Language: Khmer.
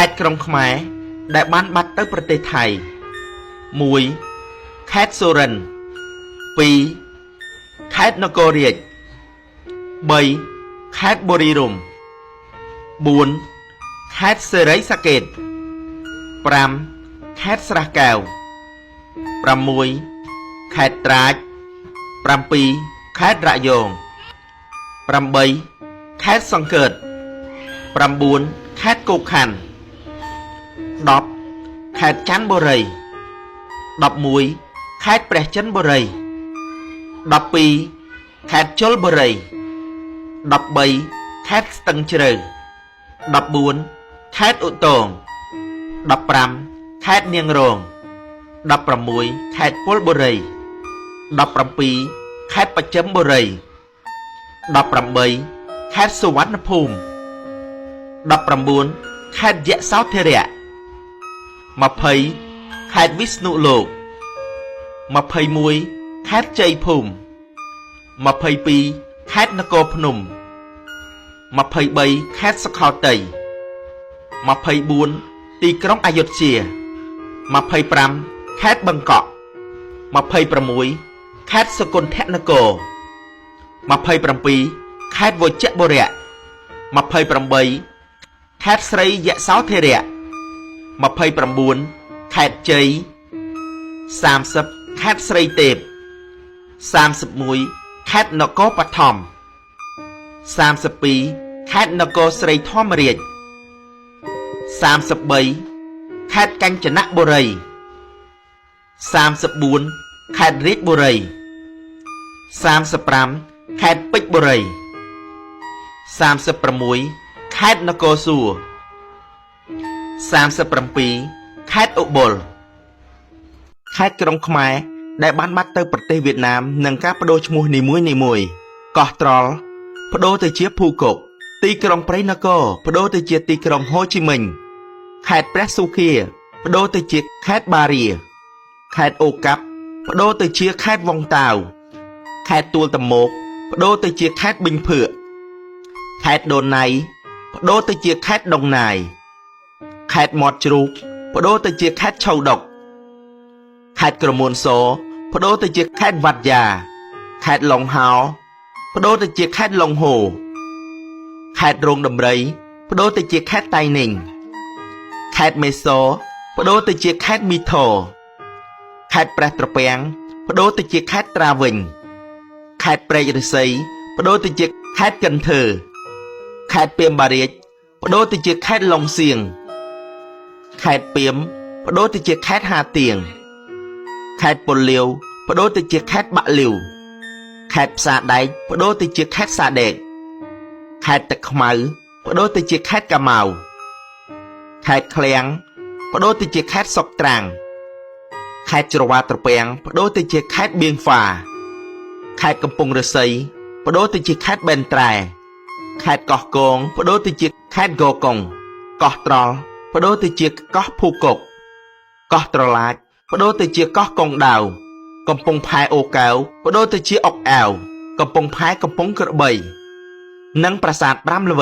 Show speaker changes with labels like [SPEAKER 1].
[SPEAKER 1] ត្តក្រុងខ្មែរដែលបានបាត់ទៅប្រទេសថៃ1ខេត្តសុរិន្ទ2ខេត្តនគររាជ3ខេត្តបុរីរម្យ4ខេត្តសិរីសកេត5ខេត្តស្រះកែវ6ខេត្តត្រាច7ខេត្តរយង8ខេត្តសង្កើត9ខេត្តគោកខណ្ឌ10ខេត្តច័ន្ទបុរី11ខេត្តព្រះចិនបុរី12ខេត្តជលបុរី13ខេត្តស្ទឹងជ្រៅ14ខេត្តឧតង15ខេត្តនាងរង16ខេត្តពលបុរី17ខេត្តបច្ចឹមបុរី18ខេត្តសុវណ្ណភូមិ19ខេត្តយសោធិរៈ20ខេត្តវិស្ណុលោក21ខេត្តជ័យភូមិ22ខេត្តនគរភ្នំ23ខេត្តសុខោទ័យ24ទីក្រុងអយុធ្យា25ខេត្តបឹងកក់26ខេត្តសុគន្ធនគរ27ខេត្តវជបុរៈ28ខេត្តស្រីយសោធិរៈ29ខេត្តជ័យ30ខេត្តស្រីទេព31ខេត្តនគរបឋម32ខេត្តនគរស្រីធម្មរាជ33ខេត្តកញ្ចនបុរី34ខេត្តរាជបុរី35ខេត្តពេជ្របុរី36ខេត្តនគរសួរ37ខេត្តឧបុលខេត្តក្រុងខ្មែរដែលបានបាត់ទៅប្រទេសវៀតណាមនិងការបដូរឈ្មោះនីមួយៗកោះត្រល់បដូរទៅជាភូកុកទីក្រុងព្រៃនគរបដូរទៅជាទីក្រុងហូជីមិញខេត្តព្រះសុគាបដូរទៅជាខេត្តបារាខេត្តអូកាប់បដូរទៅជាខេត្តវងតាវខេត្តទួលតមោកបដូរទៅជាខេត្តប៊ិញភឿកខេត្តដូនណៃបដូរទៅជាខេត្តដុងណាយខេត្តមាត់ជ្រូកបដូរទៅជាខេត្តឆៅដុកខេត្តក្រមួនសបដូរទៅជាខេត្តវត្តយ៉ាខេត្តឡុងហោបដូរទៅជាខេត្តឡុងហូខេត្តរោងដំរីបដូរទៅជាខេត្តតៃ寧ខេត្តមេសរបដូរទៅជាខេត្តមីថខេត្តព្រះត្រពាំងបដូរទៅជាខេត្តត្រាវិញខេត្តព្រែកឫស្សីបដូរទៅជាខេត្តកិនធើខេត្តពាមបារាជបដូរទៅជាខេត្តឡុងសៀងខេត្តពាមបដូរទៅជាខេត្តហាទៀងខេត្តពលលាវបដូរទៅជាខេត្តបាក់លីវខេត្តផ្សារដែកបដូរទៅជាខេត្តសាដេកខេត្តទឹកខ្មៅបដូរទៅជាខេត្តកាម៉ៅខេត្តឃ្លាំងបដូរទៅជាខេត្តសុកត្រាំងខេត្តច្រវាត្រពាំងបដូរទៅជាខេត្តបៀងហ្វាខេត្តកំពង់ឫស្សីបដូរទៅជាខេត្តបេនត្រែខេត្តកោះកងបដូរទៅជាខេត្តកកុងកោះត្រល់បដូរទៅជាកោះភូកុកកោះត្រឡាចបដូរទៅជាកោះកុងដាវកំពង់ផែអូកែវបដូរទៅជាអុកអែវកំពង់ផែកំពង់ក្របីនិងប្រាសាទ5ល្វ